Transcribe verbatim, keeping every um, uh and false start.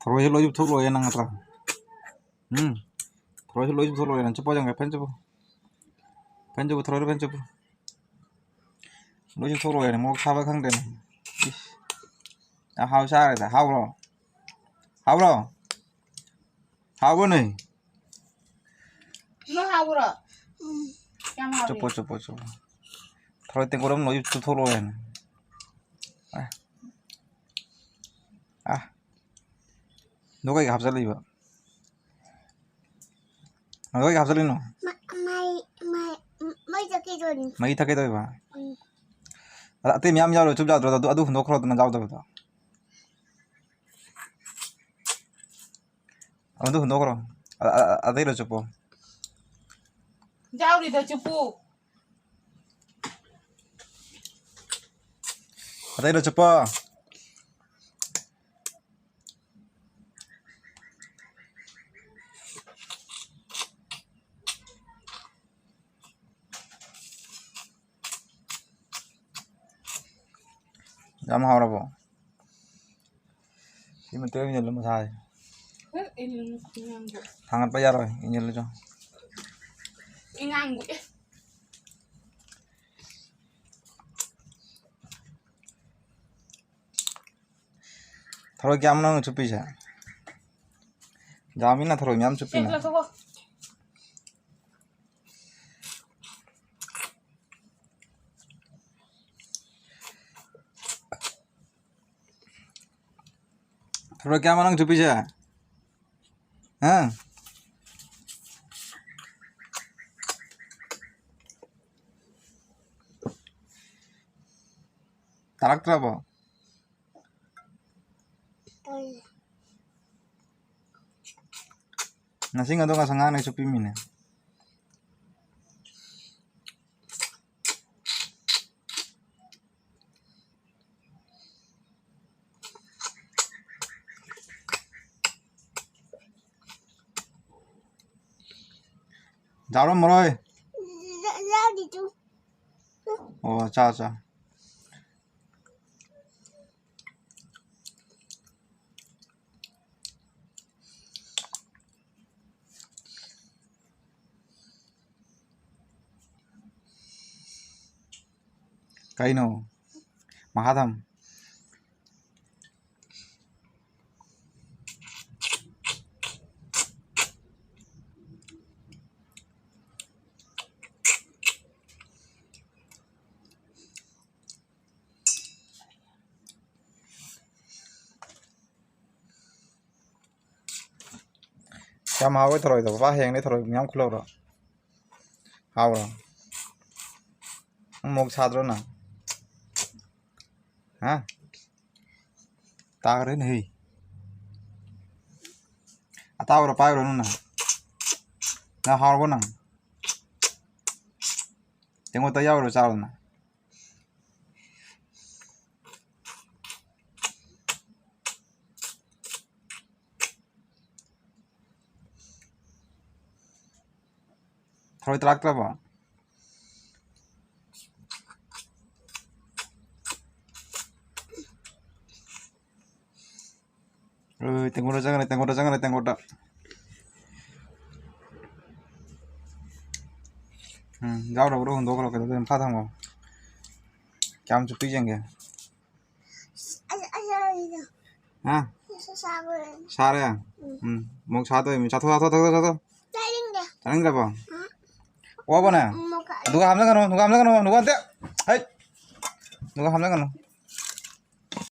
ꯊꯔꯣꯏꯁꯦ ꯂꯣꯏ ꯆꯨꯞꯊꯣꯛ ꯂꯣꯏꯔꯦ ꯅꯪ ꯅꯠꯇ꯭ꯔꯥ? ꯎꯝ, ꯊꯔꯣꯏꯁꯦ ꯂꯣꯏ ꯆꯨꯞꯊꯣꯛ ꯂꯣꯏꯔꯦ꯫ ꯆꯨꯞꯄ ꯆꯪꯈ꯭ꯔꯦ꯫ ꯐꯖꯅ ꯆꯨꯞꯄꯨ, ꯐꯖꯅ ꯆꯨꯞꯄꯨ꯫ ꯊꯔꯣꯏꯗꯣ ꯐꯖꯅ ꯆꯨꯞꯄꯨ꯫ ꯂꯣꯏ ꯆꯨꯞꯊꯣꯛ ꯂꯣꯏꯔꯦ꯫ ꯃꯣꯔꯣꯛ ꯁꯥꯕ ꯈꯪꯗ꯭ꯔꯦꯅꯦ꯫ ꯏꯁ, ꯌꯥꯝ ꯍꯥꯎ ꯆꯥꯈ꯭ꯔꯦꯗ꯫ ꯍꯥꯎꯕ꯭ꯔꯣ? ꯍꯥꯎꯕ꯭ꯔꯣ? ꯍꯥꯎꯕ꯭ꯔꯣꯅꯦ? ꯅꯣꯏ ꯍꯥꯎꯕ꯭ꯔꯣ? ꯎꯝ꯫ ꯌꯥꯝ ꯍꯥꯎꯋꯤ꯫ ꯆꯨꯞꯄꯣ, ꯆꯨꯞꯄꯣ, ꯆꯨꯞꯄꯣ꯫ ꯊꯔꯣꯏ ꯇꯦꯡꯀꯣꯠ ꯑꯃ ꯂꯣꯏ ꯆꯨꯞꯊꯣꯛ ꯂꯣꯏꯔꯦꯅꯦ꯫ ꯑ꯫ ꯑ꯫ ꯑꯗꯨ ꯀꯩꯀꯩ ꯍꯥꯞꯆꯜꯂꯤꯕ? ꯑꯗꯨ ꯀꯩꯀꯩ ꯍꯥꯞꯆꯜꯂꯤꯅꯣ? ꯃ-, ꯃꯩ, ꯃꯩ, ꯃꯩ ꯊꯛꯀꯦ ꯇꯧꯔꯤꯅꯤ꯫ ꯃꯩ ꯊꯛꯀꯦ ꯇꯧꯔꯤꯕ? ꯎꯝ꯫ ꯑ-, ꯑꯇꯩ ꯃꯌꯥꯝ ꯌꯥꯎꯔ ꯆꯨꯞ ꯌꯥꯗ꯭ꯔꯣ? ꯑꯗꯨ, ꯑꯗꯨ ꯍꯨꯟꯗꯣꯛꯈ꯭ꯔꯣꯗꯅ ꯌꯥꯎꯗꯕꯗꯣ꯫ ꯑꯗꯨ ꯍꯨꯟꯗꯣꯛꯈ꯭ꯔꯣ꯫ ꯑ-, ꯑ-, ꯑ-, ꯑꯇꯩꯗꯣ ꯆꯨꯞꯄꯣ꯫ ꯌꯥꯎꯔꯤꯗꯣ ꯆꯨꯞꯄꯨ꯫ ꯑꯇꯩꯗꯣ ꯆꯨꯞꯄꯣ꯫ ꯌꯥꯝ ꯍꯥꯎꯔꯕꯣ? ꯁꯤ ꯃꯇꯦꯛ ꯑꯣꯏꯅ ꯏꯜꯂꯨ ꯃꯁꯥꯁꯦ꯫ ꯍꯦꯛ ꯏꯜꯂꯨ ꯏꯉꯥꯡꯗꯣ꯫ ꯊꯥꯡꯒꯠꯄ ꯌꯥꯔꯣꯏ, ꯏꯟꯁꯤꯜꯂꯨ ꯆꯣ꯫ ꯏꯉꯥꯡꯗꯣ, ꯑꯦ꯫ ꯊꯔꯣꯏ ꯀꯌꯥꯝꯅꯣ ꯅꯪꯅ ꯆꯨꯞꯄꯤꯁꯦ? ꯌꯥꯝꯃꯤꯅ ꯊꯔꯣꯏ ꯃꯌꯥꯝ ꯁꯦ, ꯆꯨꯞꯄꯤꯅ꯫ ꯂꯧꯊꯣꯛꯀꯣ꯫ ꯊꯔꯣꯏ ꯀꯌꯥꯝꯅꯣ ꯅꯪ ꯆꯨꯞꯄꯤꯁꯦ? ꯍꯥ? ꯇꯥꯔꯛꯇ꯭ꯔꯕꯣ? ꯇꯥꯏꯌꯦ꯫ ꯅꯁꯤꯡ ꯑꯗꯣ ꯉꯁꯥꯏ ꯉꯥꯡꯅ ꯆꯨꯞꯄꯤꯃꯤꯅꯦ꯫ ꯌꯥꯎꯔꯝꯃꯔꯣꯏ꯫ ꯌꯥ-, ꯌꯥꯎꯗꯦ ꯇꯨ꯫ ꯑꯣ, ꯆꯥ, ꯆꯥ꯫ ꯀꯩꯅꯣ? ꯃꯈꯥ ꯊꯝ꯫ ꯌꯥꯝ ꯍꯥꯎꯋꯦ ꯊꯔꯣꯏꯗꯣ꯫ ꯕꯕꯥ, ꯍꯌꯦꯡꯗꯩ ꯊꯔꯣꯏ ꯃꯌꯥꯝ ꯈꯨꯜꯂꯛꯎꯔꯣ? ꯍꯥꯎꯕ꯭ꯔꯣ? ꯅꯪ ꯃꯣꯔꯣꯛ ꯁꯥꯗ꯭ꯔꯣ ꯅꯪ? ꯍꯥ? ꯇꯥꯈ꯭ꯔꯦꯅꯦ ꯍꯦ꯫ ꯑꯇꯥꯕ꯭ꯔꯣ ꯄꯥꯏꯕ꯭ꯔꯣ ꯅꯪꯅ? ꯅꯪ ꯍꯥꯎꯔꯕꯣ ꯅꯪ? ꯇꯦꯡꯀꯣꯠꯇ ꯌꯥꯎꯔꯣ ꯆꯥꯔꯣ ꯅꯪ꯫ ꯊꯔꯣꯏ ꯇꯔꯥꯛꯇ꯭ꯔꯕꯣ? ꯑꯣꯏ, ꯇꯦꯡꯀꯣꯠꯇ ꯆꯪꯈ꯭ꯔꯦ, ꯇꯦꯡꯀꯣꯠꯇ ꯆꯪꯈ꯭ꯔꯦ, ꯇꯦꯡꯀꯣꯠꯇ꯫ ꯎꯝ, ꯌꯥꯎꯗꯕꯗꯣ ꯍꯨꯟꯗꯣꯛꯈ꯭ꯔꯣ, ꯀꯩꯗꯧꯗꯣꯏꯅꯣ? ꯃꯈꯥ ꯊꯝꯃꯣ꯫ ꯀꯌꯥꯝ ꯆꯨꯞꯄꯤ ꯌꯦꯡꯒꯦ? ꯑꯩ, ꯑꯩ ꯌꯥꯎꯔꯤꯗꯣ꯫ ꯍꯥ? ꯁꯥ-, ꯁꯥꯕ ꯑꯣꯏꯔꯦ꯫ ꯁꯥꯔꯦ? ꯎꯝ꯫ ꯎꯝ, ꯃꯣꯔꯣꯛ ꯁꯥꯗꯣꯏ꯫ ꯆꯥꯊꯣꯛ, ꯆꯥꯊꯣꯛ, ꯆꯥꯊꯣꯛ, ꯆꯥꯊꯣꯛ꯫ ꯆꯥꯅꯤꯡꯗꯦ꯫ ꯆꯥꯅꯤꯡꯗ꯭ꯔꯕꯣ? ꯎꯝ꯫ ꯑꯣꯕꯅꯦ? ꯎꯝ, ꯃꯣꯔꯣꯛ ꯀꯛꯑꯦ꯫ ꯅꯨꯡꯒ ꯍꯥꯞꯅꯒꯅꯨ, ꯅꯨꯡꯒ ꯍꯥꯞꯅꯒꯅꯨ, ꯅꯨꯡꯒ ꯅꯠꯇꯦ꯫ ꯍꯩꯠ! ꯅꯨꯡꯒ ꯍꯥꯞꯅꯒꯅꯨ꯫